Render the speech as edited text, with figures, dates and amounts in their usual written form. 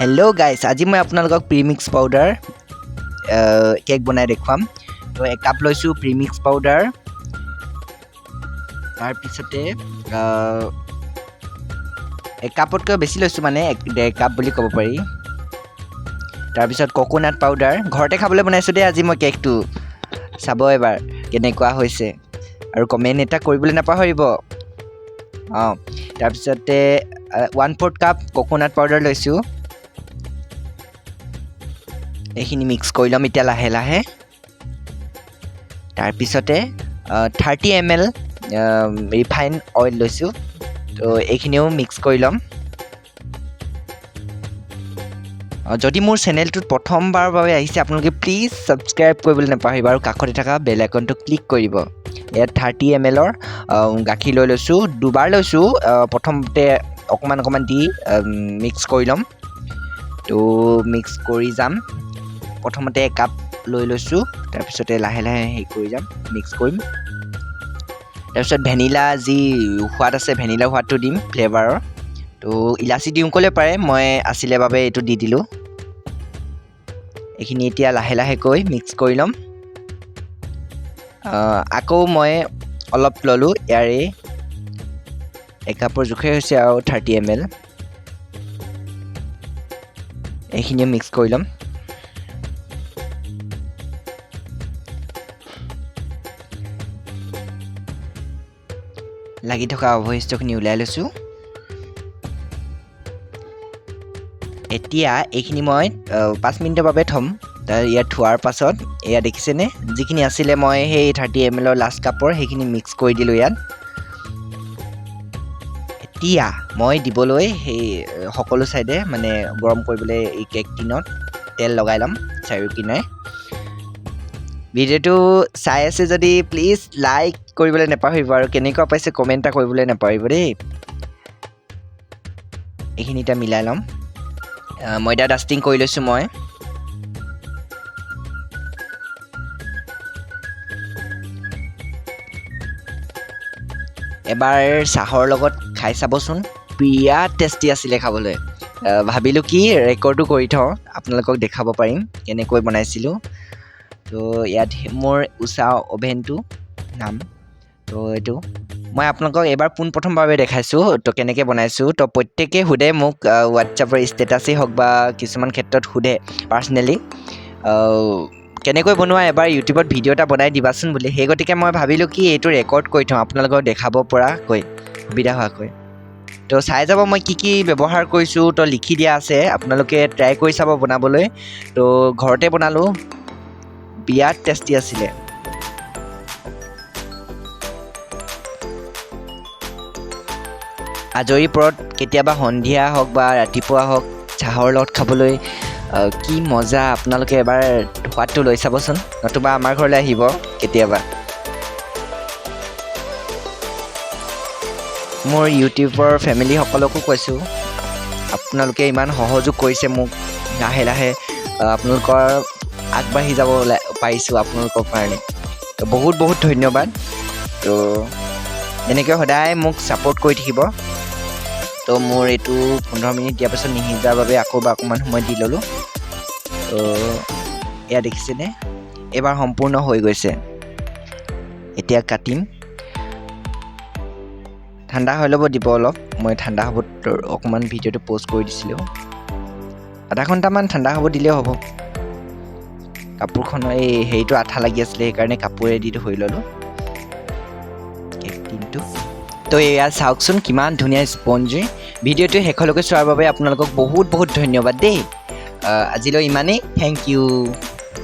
Hello' গাইছ, আজি মই আপোনালোকক প্ৰিমিক্স পাউডাৰ কেক বনাই দেখুৱাম। তো একাপ লৈছোঁ প্ৰিমিক্স পাউডাৰ, তাৰপিছতে একাপতকৈ বেছি লৈছোঁ, মানে এক ডেৰ কাপ বুলি ক'ব পাৰি। তাৰপিছত কক'নাট পাউডাৰ, ঘৰতে খাবলৈ বনাইছোঁ দেই আজি মই কেকটো। চাব এবাৰ কেনেকুৱা হৈছে আৰু কমেণ্ট এটা কৰিবলৈ নাপাহৰিব। অঁ, তাৰপিছতে 1/4 কাপ কক'নাট পাউডাৰ লৈছোঁ। এইখিনি মিক্স কৰি ল'ম এতিয়া লাহে লাহে। তাৰপিছতে 30 ml refine oil লৈছোঁ, তো এইখিনিও মিক্স কৰি ল'ম। যদি মোৰ চেনেলটোত প্ৰথমবাৰৰ বাবে আহিছে আপোনালোকে প্লিজ ছাবস্ক্ৰাইব কৰিবলৈ নাপাহৰিব আৰু কাষতে থকা বেল আইকনটো ক্লিক কৰিব। ইয়াত 30 ml-ৰ গাখীৰ লৈ লৈছোঁ, দুবাৰ লৈছোঁ। প্ৰথমতে অকণমান অকণমান দি মিক্স কৰি ল'ম। তো মিক্স কৰি যাম, প্ৰথমতে একাপ লৈ লৈছোঁ, তাৰপিছতে লাহে লাহে হেৰি কৰি যাম, মিক্স কৰিম। তাৰপিছত ভেনিলা যি সোৱাদ আছে, ভেনিলা সোৱাদটো দিম ফ্লেভাৰৰ। তো ইলাচি দিওঁ ক'লে পাৰে, মই আছিলে বাবে এইটো দি দিলোঁ। এইখিনি এতিয়া লাহে লাহেকৈ মিক্স কৰি ল'ম। আকৌ মই অলপ ল'লোঁ, ইয়াৰে একাপৰ জোখে হৈছে আৰু 30 ml। এইখিনিও মিক্স কৰি ল'ম। লাগি থকা অৱশিষ্টখিনি উলিয়াই লৈছোঁ। এতিয়া এইখিনি মই 5 মিনিটৰ বাবে থ'ম। ইয়াত থোৱাৰ পাছত এয়া দেখিছেনে, যিখিনি আছিলে মই সেই 30 ml-ৰ লাষ্ট কাপৰ সেইখিনি মিক্স কৰি দিলোঁ ইয়াত। এতিয়া মই দিবলৈ সেই সকলো ছাইডে মানে গৰম কৰিবলৈ এই কেক টিনত তেল লগাই ল'ম চাৰিও কিনাৰে। ভিডিঅ'টো চাই আছে যদি প্লিজ লাইক কৰিবলৈ নাপাহৰিব আৰু কেনেকুৱা পাইছে কমেণ্ট এটা কৰিবলৈ নাপাহৰিব দেই। এইখিনি এতিয়া মিলাই ল'ম। ময়দা ডাষ্টিং কৰি লৈছোঁ মই। এবাৰ চাহৰ লগত খাই চাবচোন, বিৰাট টেষ্টি আছিলে খাবলৈ। ভাবিলোঁ কি ৰেকৰ্ডো কৰি থওঁ, আপোনালোকক দেখাব পাৰিম কেনেকৈ বনাইছিলোঁ। তো ইয়াত মোৰ উষা অ'ভেনটো নাম, তো এইটো মই আপোনালোকক এইবাৰ পোনপ্ৰথমবাৰে দেখাইছোঁ তো কেনেকৈ বনাইছোঁ। তো প্ৰত্যেকেই সোধে মোক, হোৱাটছআপৰ ষ্টেটাছেই হওক বা কিছুমান ক্ষেত্ৰত সোধে পাৰ্চনেলি, কেনেকৈ বনোৱা এবাৰ ইউটিউবত ভিডিঅ' এটা বনাই দিবাচোন বুলি। সেই গতিকে মই ভাবিলোঁ কি এইটো ৰেকৰ্ড কৰি থওঁ আপোনালোকক দেখাব পৰাকৈ সুবিধা হোৱাকৈ। তো চাই যাব মই কি কি ব্যৱহাৰ কৰিছোঁ, তো লিখি দিয়া আছে, আপোনালোকে ট্ৰাই কৰি চাব বনাবলৈ। তো ঘৰতে বনালোঁ, বিৰাট টেষ্টি আছিলে। আজৰি পৰত কেতিয়াবা সন্ধিয়া হওক বা ৰাতিপুৱা হওক চাহৰ লগত খাবলৈ কি মজা, আপোনালোকে এবাৰ সোৱাদটো লৈ চাবচোন, নতুবা আমাৰ ঘৰলৈ আহিব কেতিয়াবা। মোৰ ইউটিউবৰ ফেমিলিসকলকো কৈছোঁ, আপোনালোকে ইমান সহযোগ কৰিছে মোক, লাহে লাহে আপোনালোকৰ আগবাঢ়ি যাব পাৰিছোঁ আপোনালোকৰ কাৰণে। তো বহুত বহুত ধন্যবাদ। তো এনেকৈ সদায় মোক ছাপোৰ্ট কৰি থাকিব। তো মোৰ এইটো 15 মিনিট দিয়াৰ পাছত নিসিজাৰ বাবে আকৌ এবাৰ অকণমান সময় দি ল'লোঁ। তো এয়া দেখিছেনে, এইবাৰ সম্পূৰ্ণ হৈ গৈছে। এতিয়া কাটিম, ঠাণ্ডা হৈ ল'ব দিব অলপ। মই ঠাণ্ডা হ'ব অকণমান ভিডিঅ'টো প'ষ্ট কৰি দিছিলোঁ, আধা ঘণ্টামান ঠাণ্ডা হ'ব দিলেও হ'ব। কাপোৰখনৰ এই হেৰিটো আঠা লাগি আছিলে, সেইকাৰণে কাপোৰে দি ধৰি ল'লোঁ কেক টিনটো। তো এয়া চাওকচোন কিমান ধুনীয়া স্পঞ্জি। ভিডিঅ'টো শেষলৈকে চোৱাৰ বাবে আপোনালোকক বহুত বহুত ধন্যবাদ দেই। আজিলৈ ইমানেই, thank U.